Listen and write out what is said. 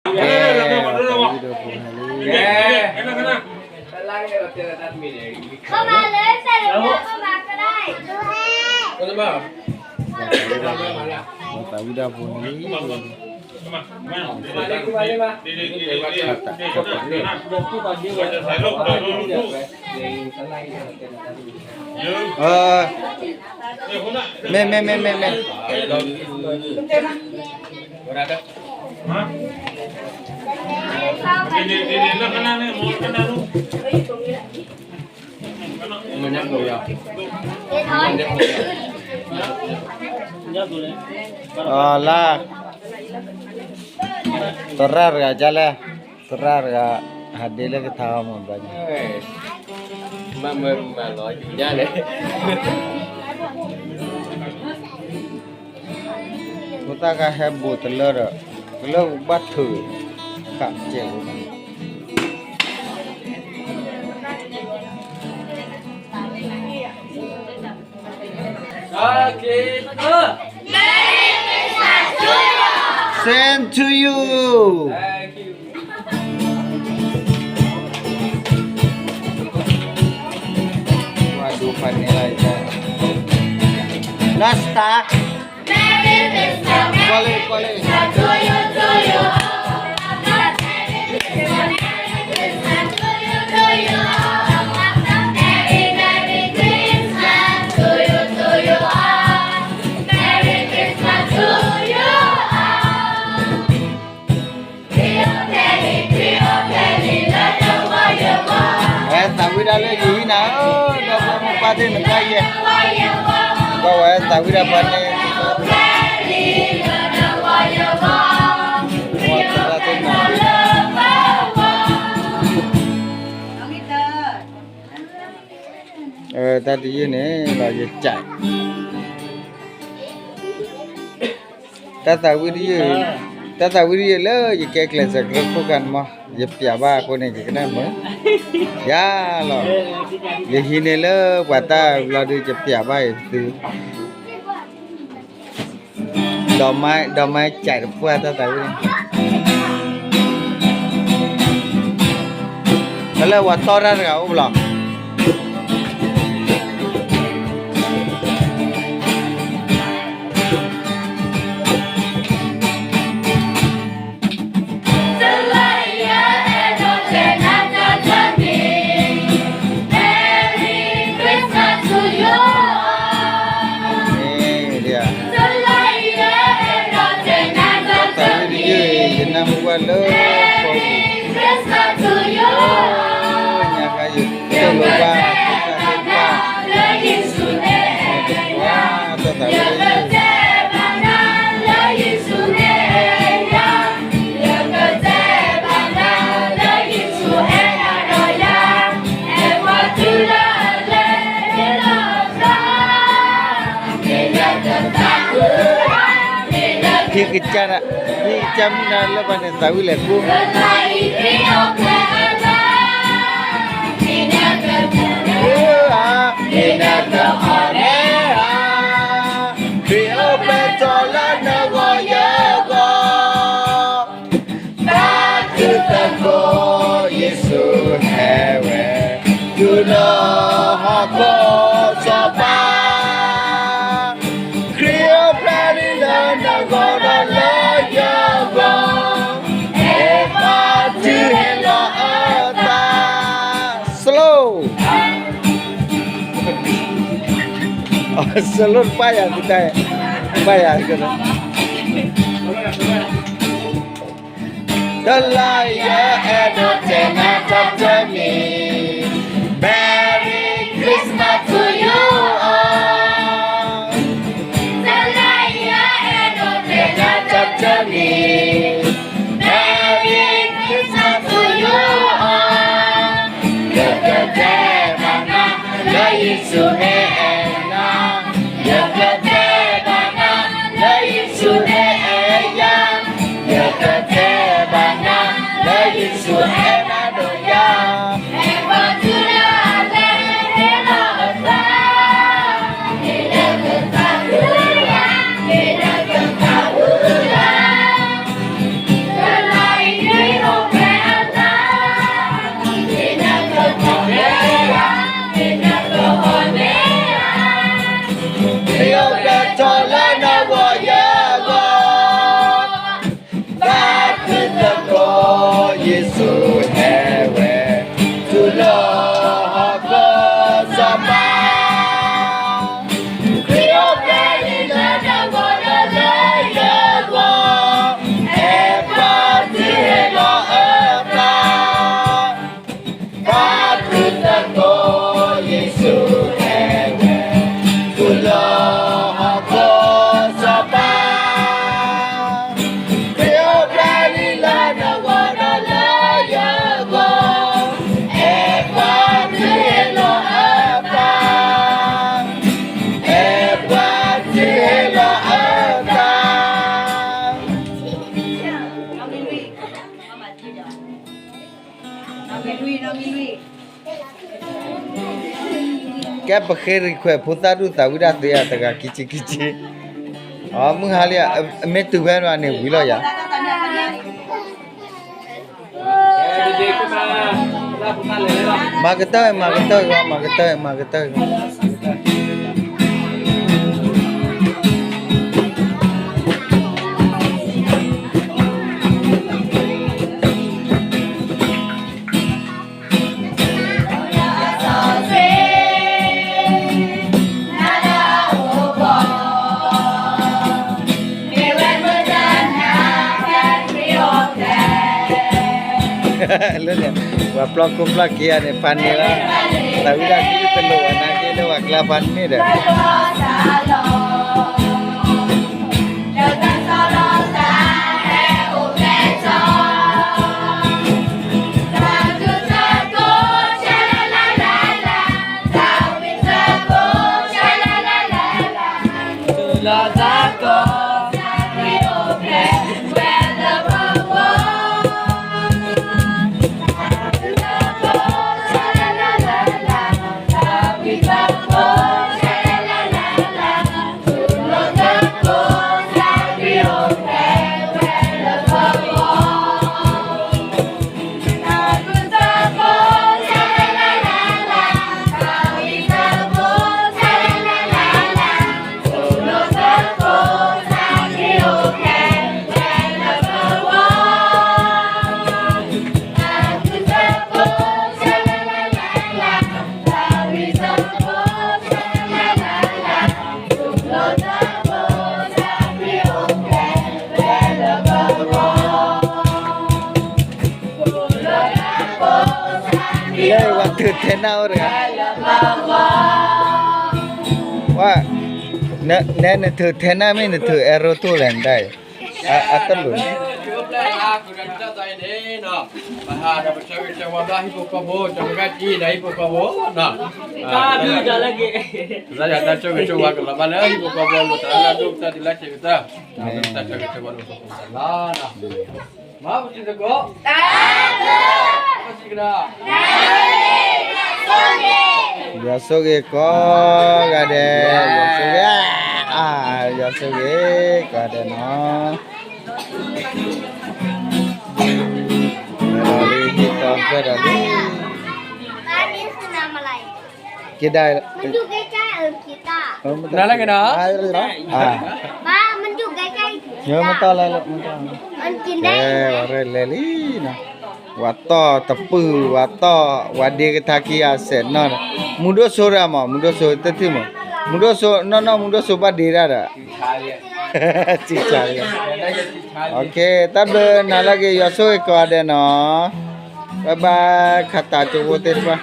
ကဲ, သးဝံၣ်ဒီးဖိဟဲလံ, သးဝံၣ်ဒီးဖိဟဲလံ, မ့ၢ် မ့ၢ် မ့ၢ် မ့ၢ် မ့ၢ် အီၤလၢ သရၣ်တဂၤကလဲၣ်, သရၣ်တဂၤ ဟးဒ့လၢကထါအီၤမ့ၢ်ဘၣ်, မၤမၤလီၤယူၤညါန့ၣ် ဖိသၣ်ခါဟဲဘူးတလၢဒီး တလၢဘၣ်ထုး ခးစဲးဝဲ Same to you. ဝါဒိုဖးန့ၣ်လၢ Last star. ကွၢ်လၢ ကွၢ်လၢ ဝဲသးဝံၣ်ဒၣ်လၢယဟံၣ်နၤဧၢ, ဒီပုၢ်ဝဲၢ်မိၢ်ပၢ်သ့ၣ်နတၢ်ယဲၢ်, ဒီးဝဲသးဝံၣ်ဒၣ်ပှၤန့ၣ် တၢ်တယုၢ်န့ၣ်လီၤ ယကး တၢ်သးဝံၣ်တယုၢ်, တၢ်သးဝံၣ်တယုၢ်လၢယကဲကျဲးစၢးကရၢခိၣ်ခါန့ၣ်မး ယပျးဘၣ်အဃိန့ၣ် ယကနၣ်မုာ် ယၤလီၤ. ယဟံးန့ၢ်လၢပှၤတၢ်ဘျီဒုး ယပျးဘၣ်အံၤသု ဒီးမါ ဒီးမါကးတပှၢ်တၢ်သးဝံၣ်န့ၣ် တၢ်လၢပှၤတီတၢ်တဂၤအိၣ်ဘၣ်လီၤ. ယနၢ်ဟူဘၣ်လၢ ညါခါယတလိၣ်ဘၣ် တၢ်သးဝံၣ် ဖံကစၢ်ဒၣ် ဖံကစၢ်မုၢ်နၤလၢပှၤန့ၣ်သးဝံၣ်လဲၤကူ ဧၢ, မ့ၢ်နတအီၣ်န့ၣ်ဧါ, ခရံာ်အိၣ်ဖျဲၣ်ထီၣ်လၢနဂီၢ်ယဂီၢ်, ဘါထုကဖၣ် ယ့ၣ်ၡူးဟဲဝဲ တုၤလၢဟီၣ်ခိၣ်စီၤပၤ, ခရံာ်အိၣ်ဖျဲၣ်လံလၢနဂီၢ်ဒီးလၢယဂီၢ်, အဲၣ်ဘါထုဟ့ၣ်လီၤအသး slow, slow တပၢ်ယၤ တပၢ်ယၤ တလါယဲ အဲၣ်ဒိးတဲနၤတၢ်တမံၤ, Merry Christmas to you all. တလါယဲ အဲၣ်ဒိးတဲနၤတၢ်တမံၤ, Merry Christmas to you all. ယကတဲဘၣ်နၤ လၢယ့ၣ်ၡူးမ့ၢ်အဲၣ်နၤ, ယကတဲဘၣ်နၤ လၢယ့ၣ်ၡူးမ့ၢ်အဲၣ်ယၤ, ယကတဲဘၣ်နၤ လၢယ့ၣ်ၡူးအဲၣ်နၤဒီးယၤ, ဟဲပှၤတုၤလၢအလဲၤဟ့ၣ်လီၤအသး, မ့ၢ်လၢကသးခုယၤ, မ့ၢ်လၢကသးခုယၤ, တလါယဲ ကဲပဃ့ရံခွဲးဖိသၣ်ဒူၣ်သးဝံၣ်ဒၣ်သ့ဧါ တဂၤခံဆံခံဆံ, အမုၢ်ဟါလံဧါ, အမ့ၢ်တုၤဖဲန့ၣ်ဝံၤလီၤယၤ, မၤကတၢၢ် မၤကတၢၢ်ဂီၤ မၤကတၢၢ် မၤကတၢၢ်ဂီၤ လၢန့ၣ် ပှၤပျီၢ်ကိၢ်ပျီၢ်က့ၤဧါန့ၣ် ဖးန့ၢ်လီၤ, သးဝံၣ်ဒၣ်က့ၤတလိၣ်အနၢ်က့ၤလၢပှၤကျါဖးန့ၣ်ဒီး ဝဲထုးထဲနၢ်အိၣ်တဂၤ, ဝဲ, နဲနထုးထဲနၢ်မ့ၢ်နထုး arrow တအိၣ်လဲၣ်နတၢ်အံၤ, အတလိၣ်န့ၣ် ပဟးဒီးပဆၢဂ့ၤဆၢဝါဘၣ်ဟံၣ်ဖိဃီဖိ, ကမကၣ်ကံဒီးဟံၣ်ဖိဃီဖိ, ကစၢ်ယွၤတၢ်ဆၢဂ့ၤဆၢဝါကလီၤဘၣ်လၢဟံၣ်ဖိဃီဖိအလိၤ တၢ်လၢအဒိၣ်ကတၢၢ်ဒ်လၢဆံးကတၢၢ်, တၢ်ဆၢဂ့ၤဆၢဝါလၢပှၤကိးဂၤဒဲးလီၤ. မၤပတံၤသကိး, ယွၤဆိၣ်ဂ့ၤကိးဂၤဒဲး, ယွၤဆိၣ်ဂ့ၤ, ယွၤဆိၣ်ဂ့ၤကိးဂၤဒဲးနီၤ. လီၤလံ ဟံၣ်တီဖျၢၣ်ဒီးလံ, က့ဒၣ်, နၤလၢက့ၤနီၤ, မတၤလဲၣ်, ကဲ ဝဲရဲလဲၤလံနီၤ, ဝဲတီၢ်တပုၢ် ဝဲတီၢ် ဝဲဒ့ကထါခံဂၤစဲးနီၤ, မူဒိၣ်စိရၣ်မး မူဒိၣ်စိတထံၣ်မး, မူဒိၣ်စိနီၢ်နီၢ် မူဒိၣ်စိဘၣ်ဒ့ဒၣ်ဒီး, ဆံဆါလံ, တၢ်ဘျုးနၤလၢက့ၤ ယွၤဆိၣ်ဂ့ၤကိးဂၤဒဲးနီၤ, ဘၣ်ဘၣ် ခးတးကၠိဖိသ့ၣ်တဖၣ်